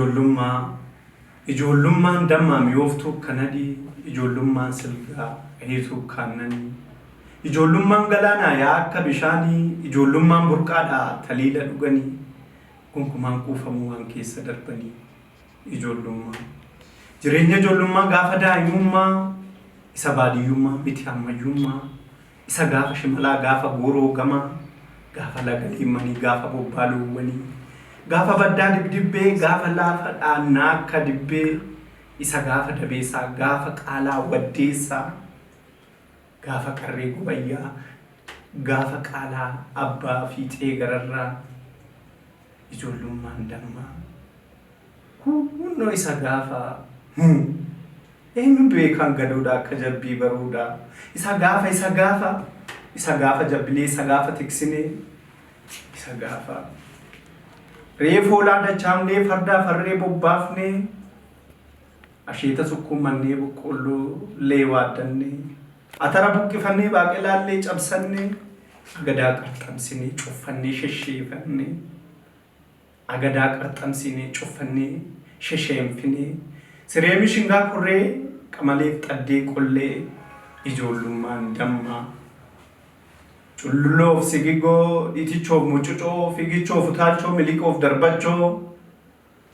Ijoollummaa Ijoollummaan dammaa mi'ooftuu akka nadhii Ijoollummaan silgaa ahiituu akka aannanii Ijoollummaan galaanaa yaa'a akka bishaanii Ijoollummaan burqaadhaa taliila dhuganii Gonkumaan quufamuu waan keessa darbanii Ijoollummaa Jireenya ijoollummaa gaafa daa'imummaa Isa baadiyyummaa miti ammayyummaa Isa gaafa shimalaa gaafa gooroo gamaa Gaafa laga leemmanii gaafa bobbaa loowwanii Gaafa baddaa dibdibbee gaafa laafa dhaannaa akka dibbee Isa gaafa dabeessaa gaafa qaalaa waddeessaa Gaafa qarree gobayyaa gaafa qaalaa abbaa fiixee gararraa Ijoollummaan dammaa Kuunnoo isa gaafa huu. Eenyu beekaan gadoodha akka jabbii baruudha. Isa gaafa isa gaafa isa gaafa jabbilee isa gaafa tiksinee isa gaafa reef hoolaa dachaamnee fardaa farree bobbaafnee asheeta sukkuummannee boqqoolloo lee waaddannee atara buqqifannee baaqelaallee cabsannee agadaa qarxamsinee cuffannee shesheefannee Agadaa qarxamsinee, cuffannee, shesheenfinee, siree mishingaa korree, qamaleef xaddee qollee, ijoollummaan dammaa. Cullulloof sigigoo, dhiitichoof mucucoo, fiigichoof utaalchoo, miliqoof darbachoo,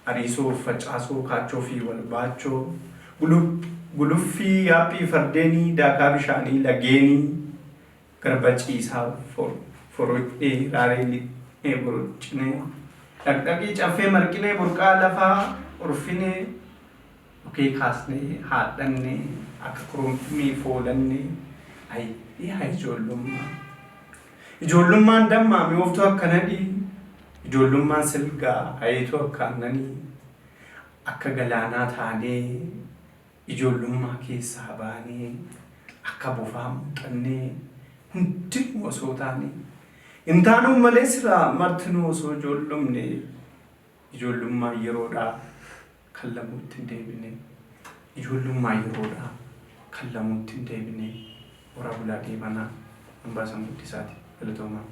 ariisoof facaasoo, kaachoo fi walbaachoo, guluffii yaaphii fardeenii, daakaa bishaanii lageenii, Garba ciisaa foroccee raaree lixnee boroccinee dhaqdhaqii caffee marqinee burqaa lafaa urfinee dhukee kaasnee haadhannee akka kurummii foolannee ayi yaa ijoollummaa. Ijoollummaan dammaa mi'ooftuu akka nadhii ijoollummaan silgaa ayeetuu akka aannanii akka galaanaa taanee Ijoollummaa keessaa baanee akka bofaa muuxannee hundinuu osoo taanee hin taanuu malee silaa martinuu osoo ijoollomne ijoollummaan yeroodhaa kan lamuutti hin deebine ijoollummaan yeroodhaa kan lamuutti hin deebine horaa bulaa deebanaa Ambaasan Guddisaati galatoomaa.